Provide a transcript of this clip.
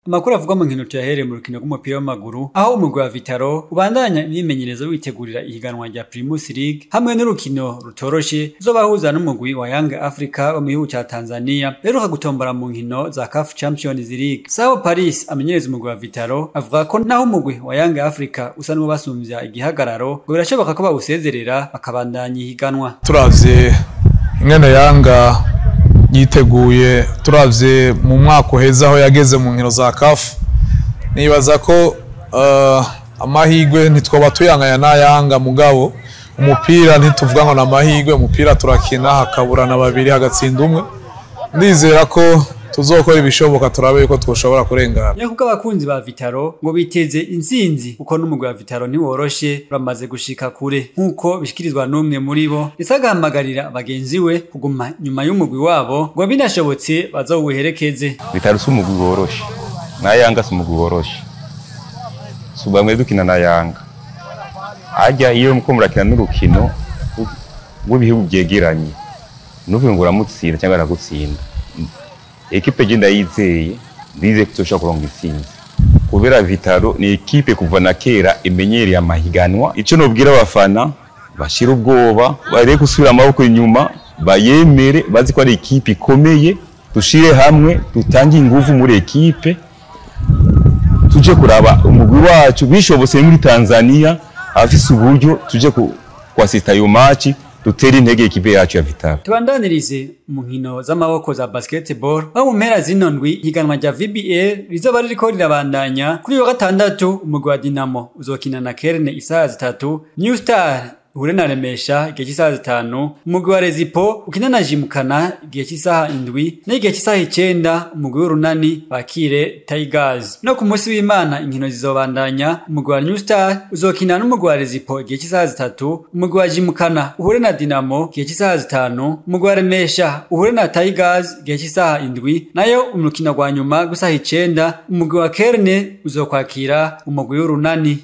Amakuru avugwa mu nkino tuyahereye mu rukino rw'umupira w'amaguru, aho umugwi wa Vitaro ubandanya imyimenyerezo witegurira ihiganwa rya Primus League hamwe n'urukino rutoroshe uzobahuza n'umugwi wa Young Africa wo mu gihugu ca Tanzania beruka gutombora mu nkino za CAF Champions League. Sao Paris amenyereza umugwi wa Vitaro avuga ko naho umugwi wa Young Africa usa n'uwubasumbya igihagararo, ngo birashoboka ko bawusezerera bakabandanya ihiganwa. Turavye ingene Yanga yiteguye, turavye mu mwaka uheze aho yageze mu nkino za CAF, nibaza ko amahigwe ntitwoba tuyanganya na Yanga, mugabo umupira ntituvuga ngo namahigwe, umupira turakina hakaburana babiri hagatsinda umwe. Ndizera ko tuzokora ibishoboka turabe yuko twoshobora kurengana. Nyakuko abakunzi ba Vitaro ngo biteze intsinzi, kuko n'umugwi wa Vitaro ntiworoshe, uramaze gushika kure nkuko bishikirizwa n'umwe muri bo, ndetse agahamagarira bagenzi we kuguma nyuma y'umugwi wabo ngo binashobotse bazowuherekeze. Vitaro si umugwi woroshe, na Yanga si umugwi woroshe, si ubwa mbere dukina na Yanga. Harya iyo muko murakina n'urukino rw'ibihugu vyegeranye, nuvuge ngo uramutsinda cyangwa aragutsinda. Ekipe je ndayizeye, ndizeye ko tuzoshobora kuronka intsinzi, kubera Vitaro ni ekipe kuva na kera imenyereye amahiganwa. Ico nobwira abafana, bashira ubwoba, bareke gusubira amaboko inyuma, bayemere, bazi ko ari ekipe ikomeye. Dushire hamwe, dutange inguvu muri ekipe, tuje kuraba umugwi wacu bishobotse muri Tanzania afise uburyo, tuje kwasista ayo match, dutere intege ekipe yacu ya Vitaro. Tubandanirize mu nkino z'amaboko za basketball, aho mu mpera zino ndwi ihiganwa rya VBA rizoba ririko rirabandanya. Kuri uyu wa gatandatu umugwi wa Dinamo uzokina na Kerne isaha 3, New Star uhure na Remesha igihe cy'isaha 5, umugwi wa Rezipo ukina na Jimukana igihe cy'isaha 7, n'igihe cy'isaha 9 umugwi w'Urunani bakire Tigers. No ku munsi w'Imana inkino zizobandanya, umugwi wa New Star uzokina n'umugwi wa Rezipo igihe cy'isaha 3, umugwi wa Jimukana uhure na Dinamo igihe cy'isaha 5, umugwi wa Remesha uhure na Tigers igihe cy'isaha 7, nayo umukino gwa nyuma gusaha 9 umugwi wa Kerne uzokwakira umugwi w'Urunani.